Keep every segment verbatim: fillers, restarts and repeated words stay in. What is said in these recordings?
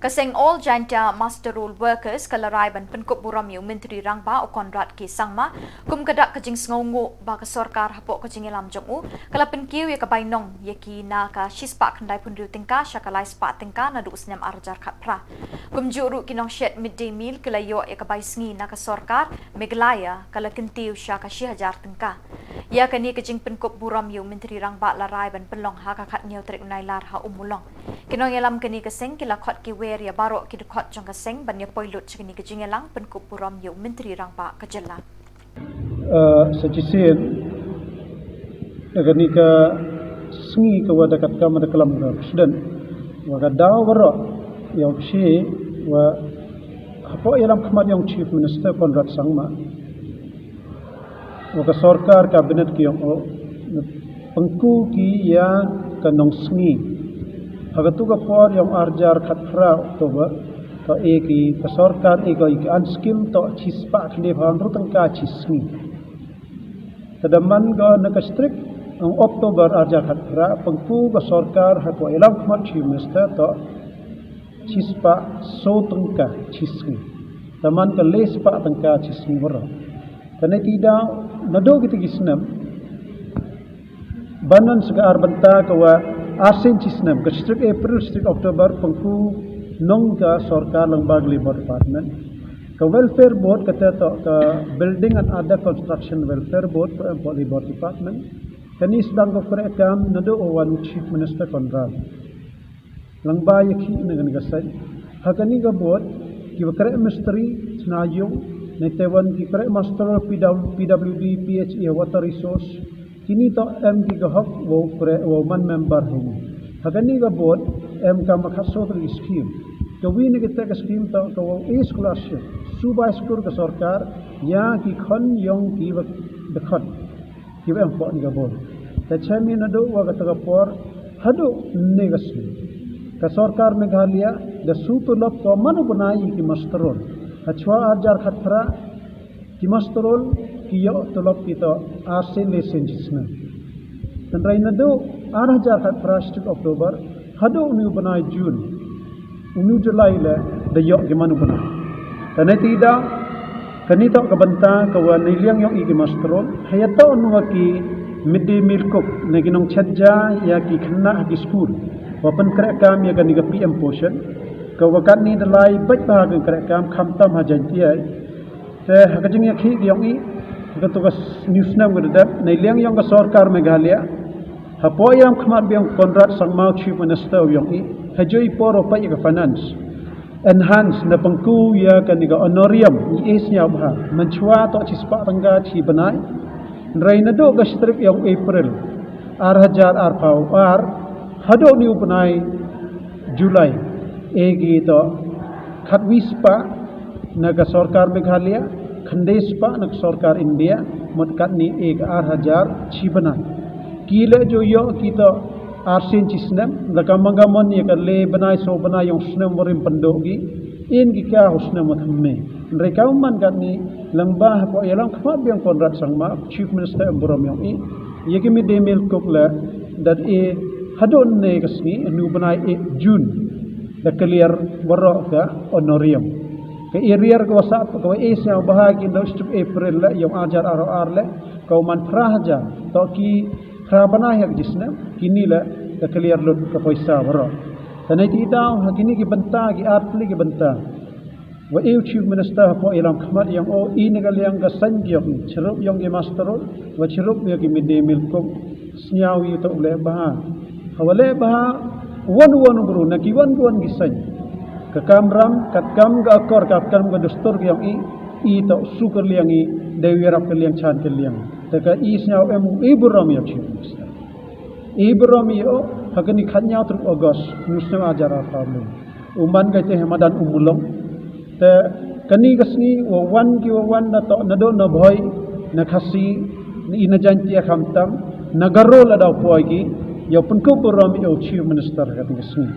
Ka seng All Jaintia Muster Roll Workers ka la rai ban pynkup burom ïa u Myntri Rangbah u Conrad K Sangma kum ka dak ka jingsngewnguh ba ka sorkar hapoh ka jingïalam jong u ka la pynkiew ïa ka bai nong ïa ki na ka shispah khyndai phew hynriew tyngka sha ka lai spah tyngka naduh u snem ar hajar khatphra. Kumjuh ruh ki nongshet midday meal ki la ïoh ïa ka bai sngi na ka sorkar Meghalaya ka la kyntiew sha ka shi hajar tyngka. Ïa kane ka jingpynkup burom ïa u Myntri Rangbah la rai ban pynlong ha ka khathynñiew tarik u Nailar ha Ummulong. Ki nongïalam kane ka seng ki la khot ki wer ïa baroh ki dkhot jong ka seng ban ïa poi lut sha kane ka jingïalang pynkup burom ïa u Myntri Rangbah ka jylla. Uh, sa shisien da kane ka sngi ka wa da katkam da klam ka President wa ka daw baroh ïa u shi wa hapoh ïalam khmat ïa u Chief Minister Conrad Sangma wa ka sorkar Cabinet ki ong o pynku ki ïa ka nongsngi ha katu ka por ïa u ar hajar khatphra October. Ka e ki ka sorkar e ka e ki an skim to chi spah khyndai phew hynriew tyngka chi sngi. Te da man ka na ka strik ong October ar hajar khatphra pynku ka sorkar ha ka ïalam khmat Chief Minister to chi spah saw tyngka chi sngi. Te man ka le spah tyngka chi sngi baroh. Te ne ti da naduh kita ki snem ban wan sa ka ar bynta ka wa ar sien chi snem ka strik April strik October pynku nong ka sorkar lyngba ka Labour Department. Ka Welfare Board kata to ka Building and Other Construction Welfare Board ka em hapoh Labour Department. Kane sdang ka kreh kam naduh u wan Chief Minister Conrad. Lyngba ïa ki na kane ka saiñ ha kane ka board ki wa kreh mistri chna ïung ne te wan ki kreh master P W D, P W D, P H E, water resource. Kini to em ki ka hok wa kreh wa man member hini. Ha kane ka board em kam khatsaw tylli ki skim. Ka wi na kita ka skim to ka wa e scholarship subai skur ka sorkar ïa ki khon ïong ki wa dkhot. Ki wa em hapoh ni ka board. Te chem ïa naduh wa kata ka por haduh ne ka sngi ka sorkar Meghalaya da su tulop ko man u bnai ïa ki master roll. Ha chwa ar hajar khatphra ki master roll ki ïoh tulop ki to ar sien le sien chi snem. Tynrai naduh ar hajar khatphra strik October haduh uni u bnai June uni u July le da ïoh ki man u bnai. Te ne ti da kani to ka bynta ka wa ne liang ïoh i ki master roll ha ïa to nu wa ki midday meal cook ne ki nongchet ja ïa ki khynnah ha ki skul wa pynkreh kam ïa kani ka P M Poshan. Ka wa katni da lai bad ba ha ka kreh kam khamtam ha Jaintia. Te ha ka jingïakhih ki ïong i ha ka tu ka s- news nem ka da dep ne liang ïong ka sorkar Meghalaya. Hapoh ïam khmat biang Conrad Sangma u Chief Minister u ïong i ha joi por u peit ïa ka finance. Enhance na pengku ïa kani ka honorarium i e sñiaw bha. Mynchwa to chi spah tyngka chi bnai. Nrai naduh ka strik ïong April ar hajar ar phaw ar haduh ni u bnai July. E ki to khatwi spah na ka sorkar Meghalaya, khyndai spah na ka sorkar India, mut katni e ka ar hajar chi bnai. Ki le jo ïoh ki to ar sien chi snem, da ka manga mon ïa ka le bnai so bnai ïong snem warim pynduh ki, in ki ka ho snem wa thymme. Nrai ka man katni lang ba hapoh ïalam khmat biang Conrad Sangma, Chief Minister em burom ïong i, ïa ki midday meal cook le, dat e haduh ne ka sngi, nu bnai e June. Da clear waroh ka honorarium. Ka area ka wa sap ka wa e sñiaw bha ki nda strik April le ïong ar hajar ar ar le ka wa man phra hajar to ki phra bnai ha ka jisnem kini le da clear lut ka poisa waroh. Te ne ti daw ha kini ki bynta ki ar tylli ki bynta. Wa e u Chief Minister hapoh ïalam khmat ïong o i na ka liang ka saiñ ki ïong chirup ïong ki master roll wa chirup ïa ki midday meal cook sñiaw ïa to u leh bha. Ha wa leh bha wan wan u bru na ki wan wan ki saiñ. Ka kamram kat kam ka akor kat kam ka dustur ki ïong i i to su ka liang i dei wi rap ka liang chan ka liang. Te ka i sñiaw em u i burom ïa u Chief Minister. I burom ïa o ha kani khatñiaw truk August nu sñiaw ar hajar ar phaw. U man ka te ha madan Ummulong. Te kani ka sngi wa wan ki wa wan na to na do na Bhoi na Khasi na i na Jaintia khamtam na Garo la daw poi ki ïa pynkup burom ïa u Chief Minister ka te ka sngi.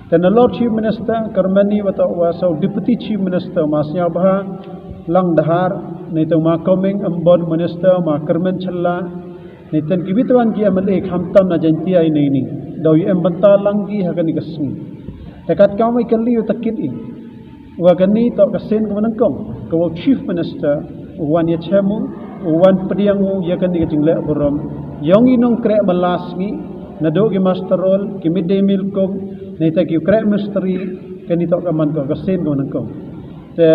Te na Lord Chief Minister Kermani wa to wa so Deputy Chief Minister ma sñiaw bha Langdhar ne to ma Coming Ambon Minister ma Kermen Chella ne ten ki wit wan ki M L A khamtam na Jaintia i ne ni daw ïa em bynta lang ki ha kani ka sngi. Te katkam i kali u takit i, wa kani toh ka sien kaba nyngkong ka wa u Chief Minister u wan ïa chem u, u wan pdiang u ïa kani ka jingleh burom ïong i nongkreh mala sngi, naduh ki muster roll, ki midday meal cook, nangta ki kreh mistri. Kani toh ka man ka sien kaba nyngkong. Te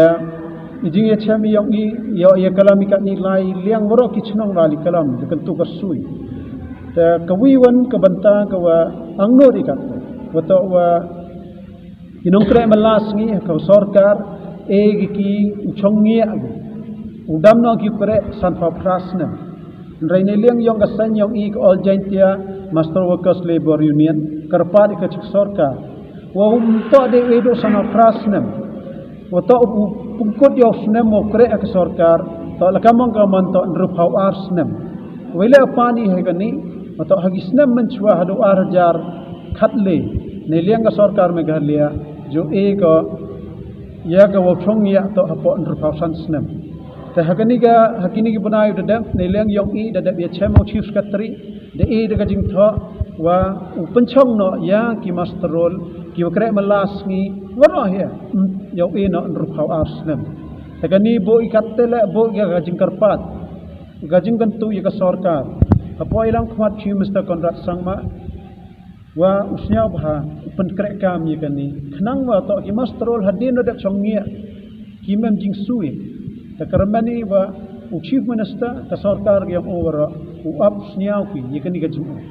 i jingïachem ïong i, ïoh ïa kalam i katni lai liang waroh ki chnong la li kalam da kyntu ka sui. Te ka wi wan ka bynta ka wa angnud i kat, wa toh wa i nongkreh mala sngi ka sorkar e ki ki u chong ngiah u dam nong ki kreh san phaw phra snem. Hynrei ne liang ïong ka seng ïong i ka All Jaintia Muster Workers Labour Union kyrpad i ka chik sorkar wa um toh de e do san phaw phra snem. Wa toh u pungkut ïa u snem wa kreh ka sorkar toh la ka mong ka man toh hynriew phaw ar snem. Wa le pan i ha kani wa toh ha ki snem mynchwa haduh ar hajar khatle ne liang ka sorkar Meghalaya ju e ka ïa ka wa chong ïa toh hapoh hynriew phaw san snem. Te ha kani ka, ha kini ki bnai da dep ne liang ïong i da dep ïa chem u Chief Secretary da i da ka jingthoh wa u pynchong noh ïa ki muster roll ki wa kreh mala sngi waroh ïa ïa u e noh hynriew phaw ar snem. Te kani bo i kat te le bo ïa ka jingkyrpad, ka jingkyntu ïa ka sorkar. Hapoh i lang khmat Chief Minister Conrad Sangma wa u sñiaw bha u pynkreh kam ïa kani khnang wa toh ki muster roll hadien da dep chong ngiah ki mem jingsui. Te kyrmen i wa u Chief Minister ka sorkar ïong u waroh u ap sñiaw ki ïa kani ka jingong.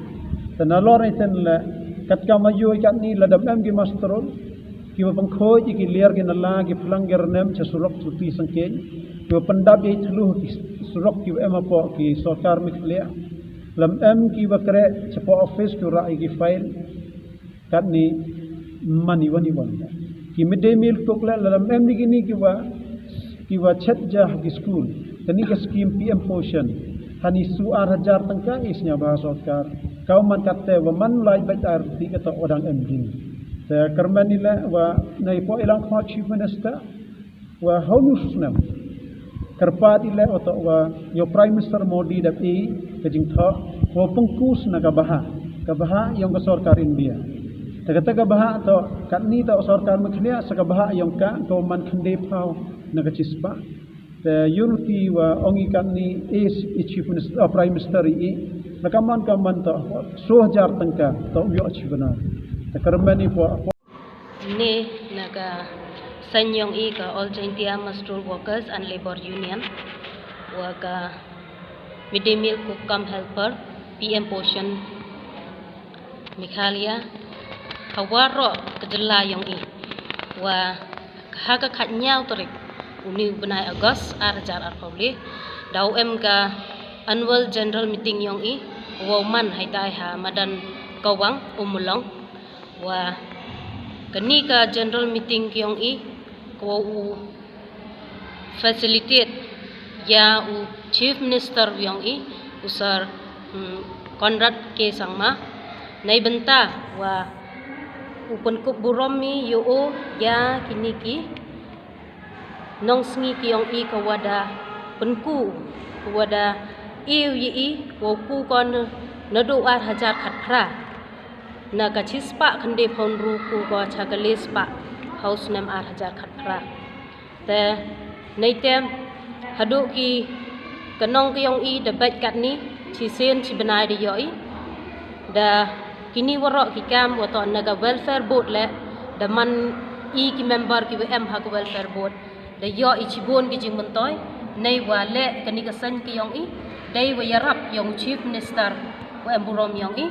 Te nalor i ten le katkam ayu i katni la dam em ki muster roll ki wa pynkhoj i ki liar ki nala ki phlang ki rnem cha surok chuti sangkeng ki wa pyndap i thlu ki surok ki wa em hapoh ki sorkar Meghalaya. Lam em ki wa kreh chapoh office ki wa rah i ki file. Katni man i wan i wan ki midday meal cook le lam em ni kini ki wa ki wa chet ja ha ki school. Kani ka scheme P M Poshan hani su ar hajar tangka i sñiaw bha sorkar. Ka man katte wa man lai bait ar ti ka toh wa dang em ding. Te kyrmen i le wa na i poh i lang khmat Chief Minister wa hau nu snem kyrpad i le wa toh wa ïa u Prime Minister Modi da i ka jingthoh wa pynkus na ka bha ka bha ïong ka sorkar India. Te kata ka bha toh katni toh sorkar Meghalaya sa ka bha ïong ka ka man khyndai phaw na ka chispah. Te ïoh ruti wa ong i katni i Chief Minister, uh, Prime Minister i na ka man ka man toh so hajar tangka toh ïoh chi bana. Te kyrmen i po Ni na ka seng ïong i ka All Jaintia Muster Workers and Labour Union wa ka midday meal cook cum helper P M Poshan Meghalaya ha waroh ka jylla ïong i wa ha ka khatñiaw tarik u ni u bnai August ar hajar arphaw le da u em ka annual general meeting ïong i wa u man haitai ha madan Kawang Ummulong. Wa kani ka general meeting ki ïong i ka wa u facilitate ïa u Chief Minister ïong i u Sir, mm, Conrad K Sangma. Nei bynta wa u pynkup burom i ïa u ïa kini ki nongsngi ki ïong i ka wa da pynku ka wa da iw ïa i wa u ku ko naduh ar hajar khatphra. Na ka chispah khyndai phaw ynru ku ko cha ka lespah phaw snem ar hajar khatphra. Te nei te haduh ki ka nong ka ïong i da bad katni chi sien chi bnai da ïoh i da kini waroh ki kam wa toh na ka welfare board le da man i ki member ki wa em ha ka welfare board. Da ïoh i chibun ki jingmyntoi nei wa leh kani ka seng ki ïong i dei wa ïarap ïong u Chief Minister wa em burom ïong i.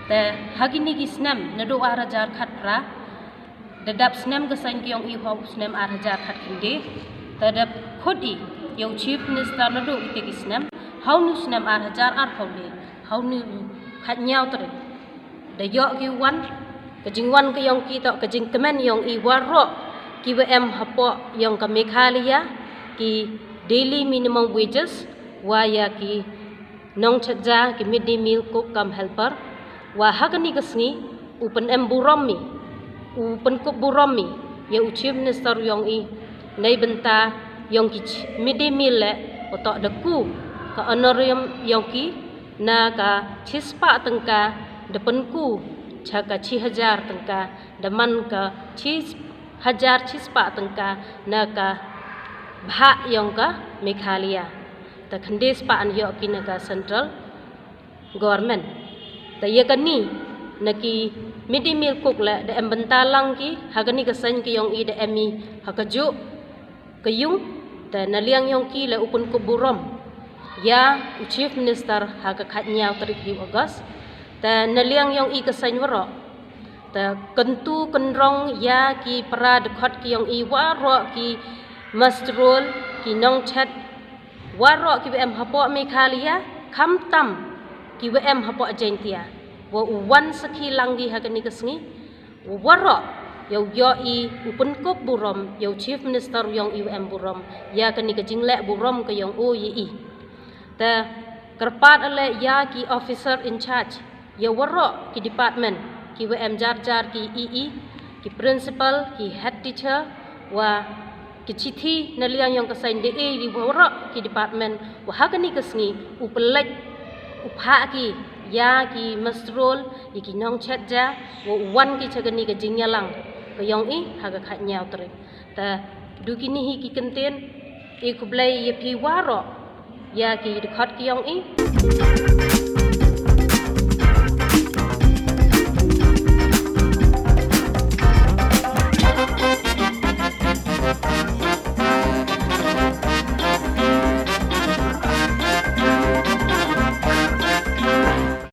Te ha kini ki snem naduh ar hajar khatphra da dap snem ka seng ki ïong i hau snem ar hajar khatkhyndai. Te da khut i ïa u Chief Minister naduh ite ki snem hau nu snem ar hajar arphaw le hau nu khatñiaw tarik. Da ïoh ki wan ka jingwan ka ïong ki toh ka jingkmen ïong i waroh ki wa em hapoh ïong ka Meghalaya ki daily minimum wages wa ïa ki nongchet ja ki midday meal cook cum helper. Wa ha kani ka sngi u pynem burom i u pynkup burom i ïa u Chief Minister ïong i nei bynta ïong ki midday meal le u toh da ku ka honorarium ïong ki na ka chispah tyngka da pynku cha ka chi hajar tyngka, da man ka chi hajar chi spah tyngka na ka bhah yong ka Meghalaya. Te khyndiat spah an yoh ki na ka central government. Te ya kani na ki midday meal cook le da em bynta lang ki ha kani ka seng ka yong i da em i ha ka juh ka yung. Te na liang yong ki le u pynkup burom ya u Chief Minister ha ka khatnyaw tarik hi August. Te na liang yong i ka seng waroh, te kyntu kynrong ya ki para dkhot ki yong i waroh, ki musterol, ki nongchet, waroh ki wa em hapoh Meghalaya, khamtam ki wa em hapoh Jaintia, wa u wan sakhi lang ki ha kani ka sngi. Waroh yow yoh i u pynkup burom, yow Chief Minister yong i wa em burom ya kani ka jingleh burom ka yong u ya i. Te kyrpad ale ya ki officer in charge ya waroh ki department, ki wa em jar jar ki E E, ki principal, ki head teacher, wa ki chithi na liang yong ka seng da e i waroh ki department, wa ha kani ka sngi u pynleit u phah ki ya ki musterol, ya ki nongchet ja, wa u wan ki cha kani ka jingyalang ka yong i ha ka khatnyaw tarik. Te du kini hi ki kyntien, i khublei ya phi waroh ya ki dkhot ki yong i.